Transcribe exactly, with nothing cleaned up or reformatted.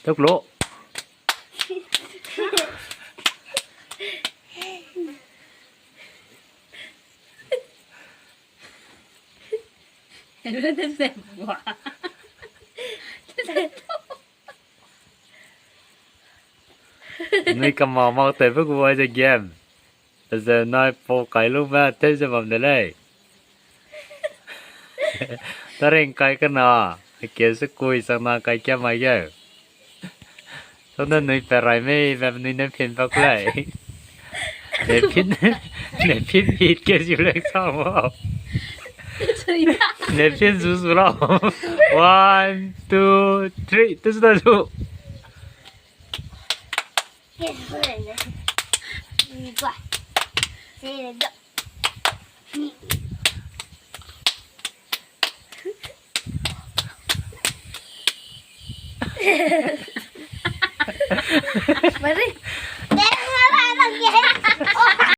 Tuk lo. Nui kama mak tewbe gu aize game. Peze nai pau kai lu me tew ze bam de lei. Taring kai kena, ake se kui sang na kai kia mai ge. Tone nui pe rai mei, be nui ne phin bak lei. Ne phin, ne phin hit ke ziu lei sa mo. Ne phin zu zu lau. One, two, three, tu zu da zu. Mari.